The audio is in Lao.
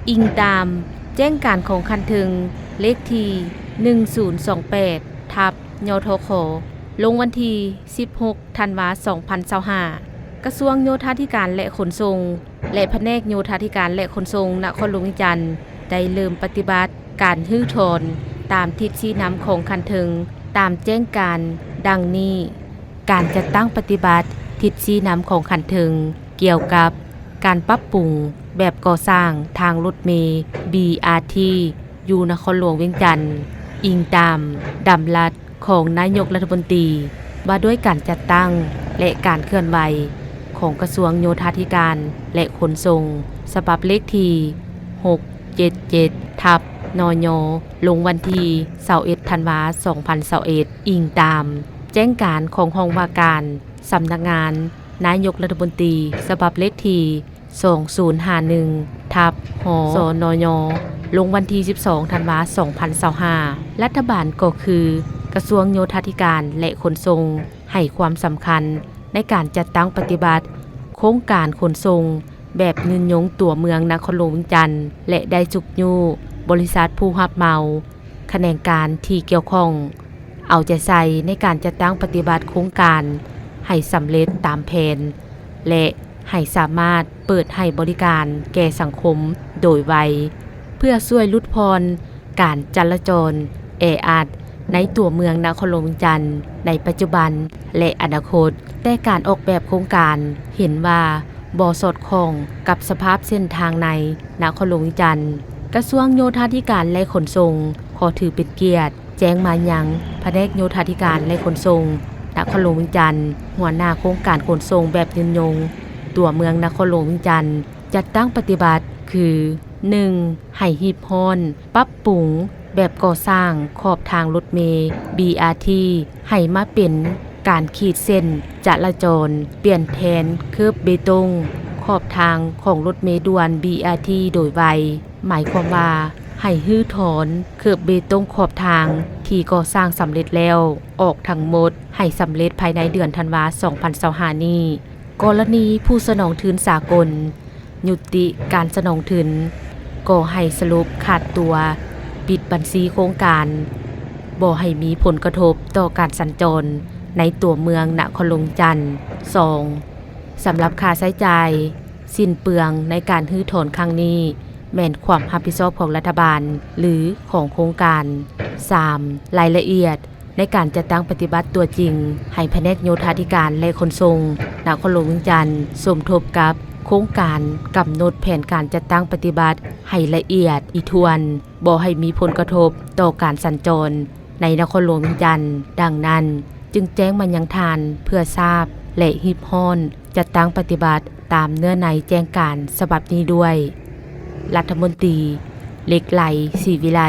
ອີງຕາມແຈ້ງການຂອງຂັ້ນເທິງເລກທີໜຶ່ງສູນສອງແປດ ທັບ ຍທຂ ລົງວັນທີສິບຫົກ ທັນວາ ສອງພັນຊາວຫ້າ, ກະຊວງໂຍທາທິການ ແລະ ຂົນສົ່ງ ແລະ ພະແນກໂຍທາທິການ ແລະ ຂົນສົ່ງນະຄອນຫຼວງວຽງຈັນ ໄດ້ເລີ່ມປະຕິບັດການຮື້ຖອນຕາມທິດຊີ້ນຳຂອງຂັ້ນເທິງ ຕາມແຈ້ງການດັ່ງນີ້. ການຈັດຕັ້ງປະຕິບັດທິດຊີ້ນຳຂອງຂັ້ນເທິງ ກ່ຽວກັບການປັບປຸງແບບກໍ່ສ້າງທາງລົດເມ ບີອາທີ ຢູ່ນະຄອນຫຼວງວຽງຈັນ, ອີງຕາມດຳລັດຂອງນາຍົກລັດຖະມົນຕີ ວ່າດ້ວຍການຈັດຕັ້ງ ແລະ ການເຄື່ອນໄຫວຂອງກະຊວງໂຍທາທິການ ແລະ ຂົນສົ່ງ ສະບັບເລກທີຫົກເຈັດເຈັດ ທັບ ນຍ ລົງວັນທີຊາວເອັດ ທັນວາ ສອງພັນຊາວເອັດ, ອີງຕາມແຈ້ງການຂອງຫ້ອງວ່າການ ສຳນັກງານນາຍົກລັດຖະມົນຕີ ສະບັບເລກທີສອງສູນຫ້າໜຶ່ງ ທັບ ຫ ສນຍ ລົງວັນທີສິບສອງ ທັນວາ ສອງພັນຊາວຫ້າ. ລັດຖະບານກໍຄືກະຊວງໂຍທາທິການ ແລະ ຂົນສົ່ງ ໃຫ້ຄວາມສຳຄັນໃນການຈັດຕັ້ງປະຕິບັດໂຄງການຂົນສົ່ງແບບຍືນຍົງຕົວເມືອງນະຄອນຫຼວງວຽງຈັນ ແລະ ໄດ້ຊຸກຍູ້ບໍລິສັດຜູ້ຮັບເໝົາ ຂະແໜງການທີ່ກ່ຽວຂ້ອງ ເອົາໃຈໃສ່ໃນການຈັດຕັ້ງປະຕິບັດໂຄງການໃຫ້ສຳເລັດຕາມແຜນ ແລະ ໃຫ້ສາມາດເປີດໃຫ້ບໍລິການແກ່ສັງຄົມໂດຍໄວ, ເພື່ອຊ່ວຍຫຼຸດຜ່ອນການຈະລາຈອນແອອັດໃນຕົວເມືອງນະຄອນຫຼວງວຽງຈັນໃນປັດຈຸບັນ ແລະ ອະນາຄົດ, ແຕ່ການອອກແບບໂຄງການເຫັນວ່າບໍ່ສອດຄ່ອງກັບສະພາບເສັ້ນທາງໃນນະຄອນຫຼວງວຽງຈັນ. ກະຊວງໂຍທາທິການ ແລະ ຂົນສົ່ງ ຂໍຖືເປັນກຽດ ແຈ້ງມາຍັງພະແນກໂຍທາທິການ ແລະ ຂົນສົ່ງນະຄອນຫຼວງວຽງຈັນ, ຫົວໜ້າໂຄງການຂົນສົ່ງແບບຍືນຍົງຕົວເມືອງນະຄອນຫຼວງວຽງຈັນ ຈັດຕັ້ງປະຕິບັດຄື ໜຶ່ງ ໃຫ້ຮີບຮ້ອນປັບປຸງແບບກໍ່ສ້າງຂອບທາງລົດເມ ບີອາທີ ໃຫ້ມາເປັນການຂີດເສັ້ນຈະລາຈອນ, ປ່ຽນແທນເຄີບເບຕົງຂອບທາງຂອງລົດເມດ່ວນ ບີອາທີ ໂດຍໄວ. ໝາຍຄວາມວ່າ ໃຫ້ຮື້ຖອນເຄີບເບຕົງຂອບທາງທີ່ກໍ່ສ້າງສຳເລັດແລ້ວອອກທັງໝົດ ໃຫ້ສຳເລັດພາຍໃນເດືອນທັນວາ ສອງພັນຊາວຫ້ານີ້. ກໍລະນີຜູ້ສະໜອງທຶນສາກົນຍຸຕິການສະໜອງທຶນ, ກໍໃຫ້ສະຫຼຸບຂາດຕົວ, ປິດບັນຊີໂຄງການ, ບໍ່ໃຫ້ມີຜົນກະທົບຕໍ່ການສັນຈອນໃນຕົວເມືອງນະຄອນຫຼວງຈັນ. ສອງ ສຳລັບຄ່າໃຊ້ຈ່າຍ ສິ້ນເປືອງໃນການຮື້ຖອນຄັ້ງນີ້ ແມ່ນຄວາມຮັບຜິດຊອບຂອງລັດຖະບານ ຫຼື ຂອງໂຄງການ. ສາມ ລາຍລະອຽດໃນການຈັດຕັ້ງປະຕິບັດຕົວຈິງ ໃຫ້ພະແນກໂຍທາທິການ ແລະ ຂົນສົ່ງນະຄອນຫຼວງວຽງຈັນ ສົມທົບກັບໂຄງການ ກຳນົດແຜນການຈັດຕັ້ງປະຕິບັດໃຫ້ລະອຽດຖີ່ຖ້ວນ, ບໍ່ໃຫ້ມີຜົນກະທົບຕໍ່ການສັນຈອນໃນນະຄອນຫຼວງວຽງຈັນ. ດັ່ງນັ້ນ, ຈຶ່ງແຈ້ງມາຍັງທ່ານເພື່ອຊາບ ແລະ ຮີບຮ້ອນ ຈັດຕັ້ງປະຕິບັດຕາມເນື້ອໃນແຈ້ງການສະບັບນີ້ດ້ວຍ. ລັດຖະມົນຕີ ເຫຼັກໄຫຼ ສີວິໄລ.